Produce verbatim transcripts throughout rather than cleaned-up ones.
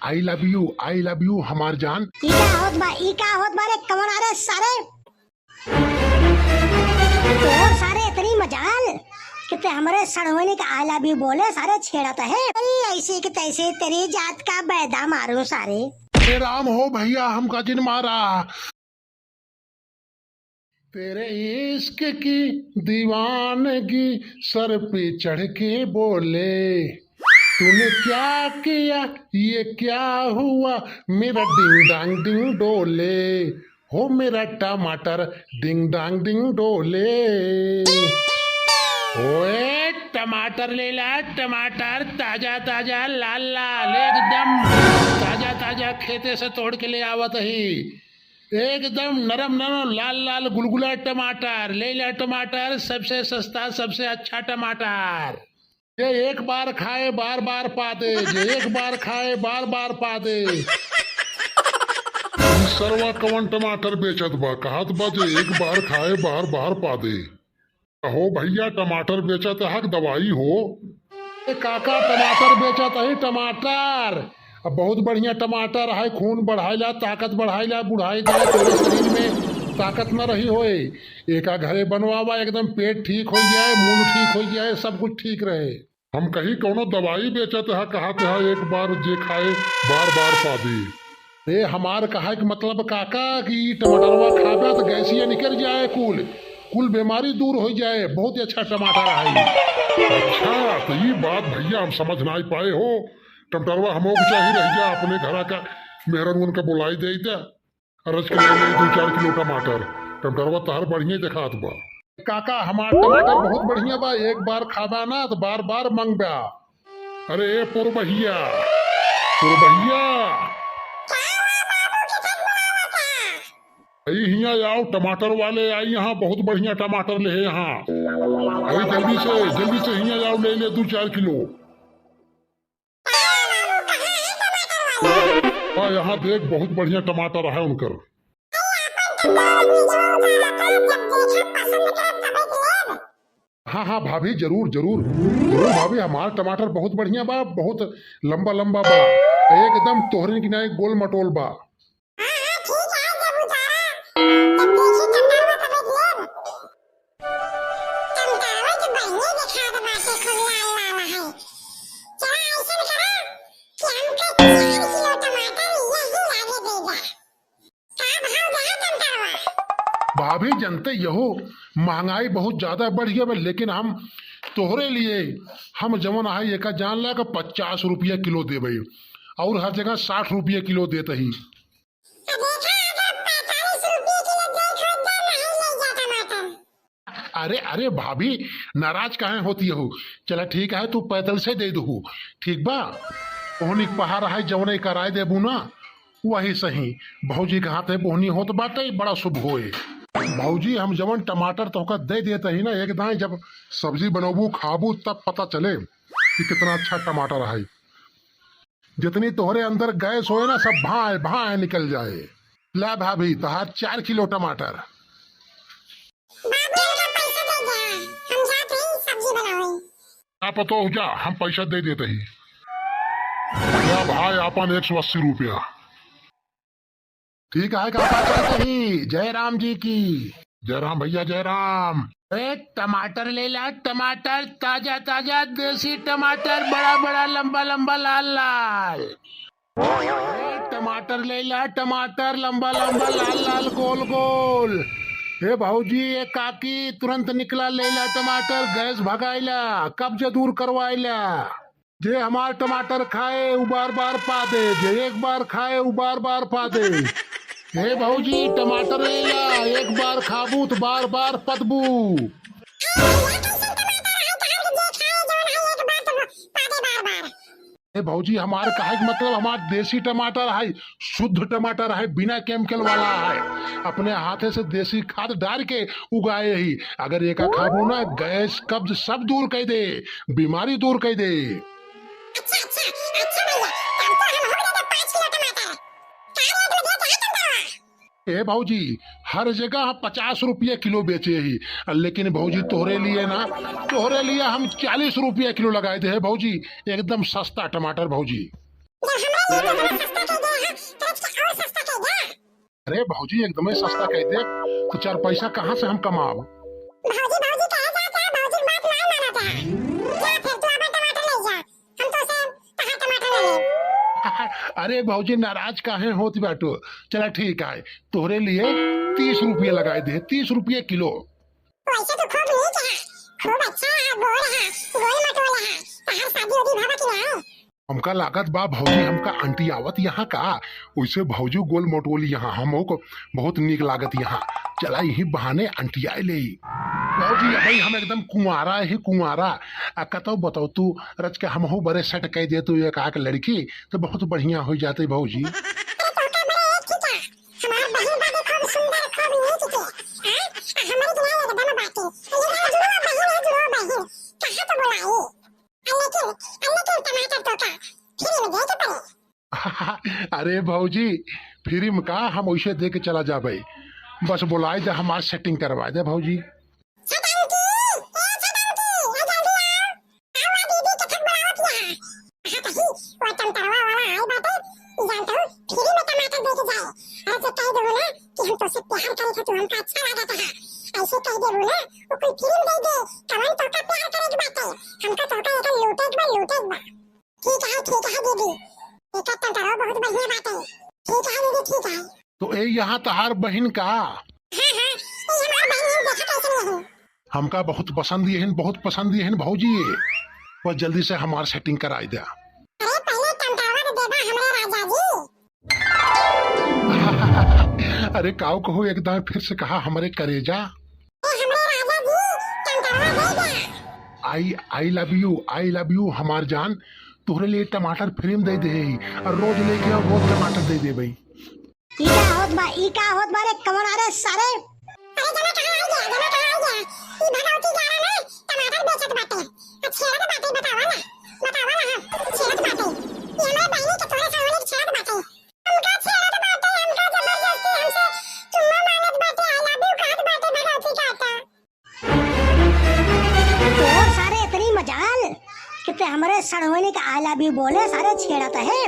I love you, I love you हमार जान। ई का होत बा, ई का होत बा रे, कौन आ रे सारे? तोर सारे इतनी मजाल कि ते हमरे सड़वनी का I love you बोले सारे छेड़त है। अरे ऐसे कि तैसे तेरी जात का बैदा मारूं सारे। हे राम हो भैया, हमका जिन मारा। तेरे इश्क की दीवानगी सर पे चढ़ के बोले, तूने क्या किया, ये क्या हुआ, मेरा डिंग डांग डिंग डोले, हो मेरा टमाटर डिंग डांग डिंग डोले। ओए टमाटर ले ला, टमाटर ताजा ताजा लाल लाल एकदम ताजा ताजा खेते से तोड़ के ले आवत ही। एकदम नरम नरम लाल लाल गुलगुला टमाटर, ले ला टमाटर, सबसे सस्ता सबसे अच्छा टमाटर। जे एक बार खाए बार बार पा दे, जे एक बार खाए बार बार पा दे। ई सरवा कवन टमाटर बेचत बा, कहत बा जे एक बार खाए बार बार पा दे। कहो भैया, टमाटर बेचत हक दवाई हो? ए काका, टमाटर बेचत ही, टमाटर। अब बहुत बढ़िया टमाटर है, खून बढ़ाइला, ताकत बढ़ाइला, बुढ़ाई जाए तोरे शरीर में ताकत न रही होए। एका घरे बनवावा, एकदम पेट ठीक हो जाए, मूड ठीक हो जाए, सब कुछ ठीक रहे। हम कही कौनो दवाई बेचत है, कहत है एक बार जे खाए बार बार पादी। ए, हमार कहे के मतलब काका कि ई टमाटरवा खाबे त गैसिया निकल जाए, कुल, कुल बीमारी दूर हो जाए। बहुत ही अच्छा टमाटर है। अच्छा, तो ई बात भैया हम समझ नाई पाए हो। टमाटरवा हमो के चाही रह जा, अपने घरा का मेहररुअन का बुलाई दे दे। अरज के ले ले दो चार किलो टमाटर। टमाटरवा तहर बढ़िया देखात बा। काका, हमार टमाटर बहुत बढ़िया बा, एक बार खाबा ना तो बार बार मंगबा। अरे ए पुरबहिया, पुरबहिया। आई हियाँ आओ, टमाटर वाले आई यहाँ, बहुत बढ़िया टमाटर ले है यहाँ। आई जल्दी से, जल्दी से हियाँ आओ, ले ले दो चार किलो। हाँ, यहाँ देख, बहुत बढ़िया टमाटर है उनकर। हाँ, हाँ, भाभी, जरूर, जरूर, जरूर, भाभी, हमार टमाटर बहुत बढ़िया बा, बहुत लंबा, लंबा बा, एकदम तोहरे की नाई गोल मटोल बा। हाँ, हाँ, ठीक है, जब उतारा, तब देखी टमाटर में तब एक लेब। टमाटर तो बढ़िया देखात बाटे, खूब लाल, लाल है। चला, ऐसन करा कि हमके चार किलो टमाटर यही लागे दे जा। का भाव देहा टमाटरवा? भाभी, जनते यहो महंगाई बहुत ज्यादा बढ़ गया बा, लेकिन हम तोहरे लिए, हम जवन है एका जान ला के पचास रुपया किलो देबे, और हर जगह साठ रुपया किलो देत ही। तो देखा, अगर पैंतालीस रुपया किलो देत हो, तो नहीं ले जा टमाटर। अरे, अरे भाभी, नाराज काहे होती हो? चला ठीक है, तू पैदल से दे दहू, ठीक बा? ओहनी के पहाड़ है, जवने कराए देबू ना, वही सही। भौजी के हाथे बोहनी होत बाटे, बड़ा शुभ होए। भौजी, हम जवन टमाटर तोहका दे देत ही ना, एक दाएं जब सब्जी बनौबू, खाबू, तब पता चले कि कितना अच्छा टमाटर है। जितनी तोहरे अंदर गैस होए ना, सब भाए भाए निकल जाए। ला भाभी, तोहार चार किलो टमाटर। बाबू, इनका पैसा दे दे, हम जात हई सब्जी बनावे। ना पतो हो जा, हम पैसा दे देत ही। या भाई, आपन एक सौ अस्सी रुपया। ठीक है काका, चलत ही। जय राम जी की। जय राम भैया, जय राम। ए, टमाटर ले ला, टमाटर, ताजा ताजा देसी टमाटर, बड़ा बड़ा, लंबा लंबा, लाल लाल। ए, टमाटर ले ला, टमाटर, लंबा लंबा, लाल लाल, गोल गोल। ए भौजी, ए काकी, तुरंत निकला, ले ला टमाटर, गैस भगाइला, कब्ज दूर करवाइला। जे हमार टमाटर खाए, उ बार बार पादे, जे एक बार खाए, उ बार बार पादे। हे भौजी, टमाटर ले ला, एक बार खाबू त बार बार पदबू। ए भौजी, हमार कहे के मतलब हमार देसी टमाटर है, शुद्ध टमाटर है, बिना केमिकल वाला है, अपने हाथे से देसी खाद डाल के उगाए ही। अगर एका खाबू ना, गैस कब्ज सब दूर कर दे, बीमारी दूर कर दे। अच्छा, अच्छा, अच्छा भैया, तब तो हम हो गए तो पाँच किलो टमाटर। का रेट में देत है टमाटर? ए भौजी, हर जगह पचास रुपया किलो बेचे ही, लेकिन भौजी तोहरे लिए ना, तोहरे लिए हम चालीस रुपया किलो लगाए दे है भौजी, एकदम सस्ता टमाटर भौजी। जब हमरे लिए तो इतना सस्ता कह दे, हाँ, तो इसका और सस्ता कह दे। अरे भौजी, एकदम ही सस्ता कह दे, तो चार पैसा कहाँ से हम कमाब? भौजी, भौजी कहे जा, जा, भौजी की बात ना माना जा। जा फिर तू अब टमाटर ले जा, हम तो से कहाँ टमाटर ले ले। अरे भौजी, नाराज काहे होत बाटू? चला ठीक है, तोहरे लिए तीस रुपये लगाए दे, तीस रुपये किलो। वैसे तो खूब नीक है, खूब अच्छा है, गोल है, गोल मटोल है। तहार शादी उदी भवा कि ना? हमका लागत बा भौजी हमका अंटी आवत यहाँ का, वैसे भौजी गोल मटोल यहाँ हमको बहुत नीक लागत यहाँ। चला यही बहाने अंटी आए ले। भौजी अबही हम एकदम कुंवारा ही कुंवारा, आ कतौ बतौ तू रच के हमहू बरे सेट कह दे तू एक आक लड़की तो बहुत बढ़िया हो जाते भौजी। अरे तोहका बड़े एक ही का, हमार बहिन बाटे खूब सुंदर, खूब नीक के। हाँ? आ हमरी दुनिया एकदम बाटे। ये जुड़वा बहिन है, जुड़वा बहिन। कहाँ तो बुलाई? आ लेकिन, आ लेकिन टमाटर तोहका फ्री में दे के पड़े। अरे भौजी, फ्री में का, हम वैसे दे के चला जाबे। बस बुलाए दे, हमार सेटिंग करवाए दे भौजी। छटंकी, ए छटंकी, ए जल्दी आओ। आओ, आ दीदी के ठक बुलावत यहाँ। हाँ, कही, वो टमटरवा वाला आए बाटे, ई जानत हो, फ्री में टमाटर दे के जाए। अरे, तो कह दो ना कि हम तोसे प्यार करे थे, तू हमका अच्छा लागत है। ऐसे कह दे ना, वो कोई फ्री में दे दे, कवन तोहका प्यार करे के बाटे? हमका तोहका एकर लूटे के बा, लूटे के बा। ठीक है, ठीक है दीदी, एकर टमटरवा बहुत बढ़िया बाटे। ठीक है दीदी, ठीक है। तो ए यहाँ तहार बहिन का? हाँ, हाँ, ये हमार बहिन है, देखा कैसे नहीं है। हमका बहुत पसंद यहिन, बहुत पसंद यहिन भौजी ये। बस जल्दी से हमार सेटिंग कराई दे। अरे पहले टमटरवा तो देबा हमरे राजा जी। अरे काऊ कहो, एकदम फिर से कहा हमरे करेजा। ए हमरे राजा जी, टमटरवा दे दे। I, I love you, I love you हमार जान, तोहरे लिए टमाटर फ्री में दे दे ही, और रोज लेके आओ, रोज टमाटर दे दे भाई। ई का होत बा, ई का होत बा रे, कवन आ रे सारे? अरे जना कहाँ आ गया, जना कहाँ आ गया? ई भगवती ग्यारह में टमाटर बेचत बाटे। आ छेड़त बाटे, बतावा ना, बतावा ना, हाँ, छेड़त बाटे। ई हमरे बहिनी के तोरे सामने छेड़त बाटे। हमका छेड़त बाटे, हमका जबरदस्ती हमसे चुम्मा मांगत बाटे, I love you कहत बाटे, भगवती कहता। तोर सारे इतनी मजाल कि ते हमरे सड़वनी का I love you बोले सारे छेड़त है।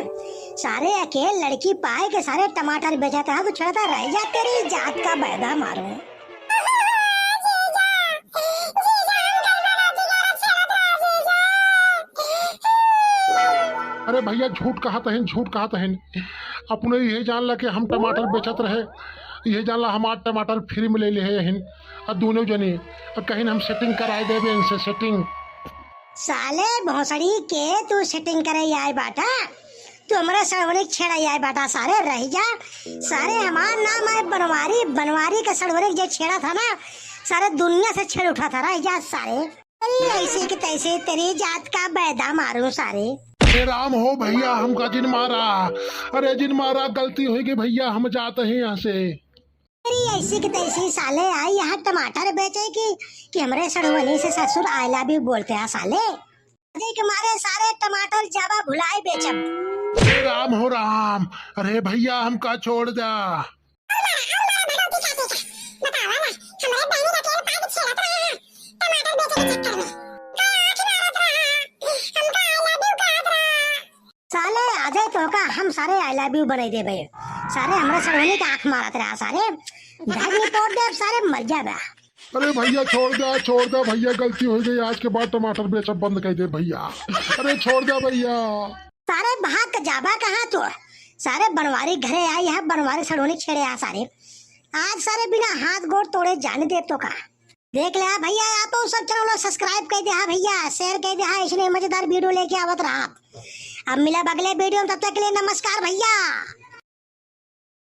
सारे अकेल लड़की पाए के सारे टमाटर बेचत है, तू छेड़त है, रह जा तेरी जात का बैदा मारूं। अरे भैया झूठ कहत हइन, झूठ कहत हइन। अपने इहे जान ला कि हम टमाटर बेचत रहे, इहे जान ला हमार टमाटर फ्री में ले लिहे हइन। आ दोनों जने, आ कहिन हम सेटिंग कराए देबे इनसे सेटिंग। साले भोसड़ी के तू सेटिंग करे आए बाटा, तू हमरा सड़वनिक छेड़ा आए बाटा सारे, रह जा। सारे हमार नाम है बनवारी, बनवारी के सड़वनिक जे छेड़ा था ना, सारे दुनिया से छेड़ उठा था, रह जा सारे। अरे ऐसे के तैसे तेरी जात का बैदा मारूं सारे। हे राम हो भैया, हमका जिन मारा, अरे जिन मारा, गलती होइ गई भैया, हम जात ही यहाँ से। अरे ऐसे के तैसे साले आई यहाँ टमाटर बेचे की, कि हमरे सड़वनी से ससुर I love you बोलते हैं साले। अरे के मारे सारे टमाटर जाबा भुलाई बेचब। हे राम हो राम, अरे भैया हमका छोड़ द्या। बतावा ना, हमरे बहिनी का तेल पाइप छेड़त रहे हैं, टमाटर बेचे के चक्कर में। का आँख मारत रहा, हमका I love you कहत रहा। साले, आ जाए तोहका हम सारे I love you बनाई देबे। सारे हमरा सड़वनी का आँख मारत रहा सारे। धर नहीं तोड़ दे, सारे मर जाबे। अरे भैया छोड़ दे, छोड़ दे भैया, गलती हो गई, आज के बाद टमाटर बेचब बंद कर दे भैया। अरे छोड़ दे भैया। सारे भाग के जाबा कहाँ तू? सारे बनवारी घरे आई है, बनवारी सड़वनी छेड़े आ सारे। आज सारे बिना हाथ गोड़ तोड़े जाने दे तोका। देख ले भैया, आप सब चैनल सब्सक्राइब कर दे भैया, शेयर कर दे, इसने मजेदार वीडियो लेके आवत रहा। अब मिला अगले वीडियो में, तब तक के लिए नमस्कार भैया।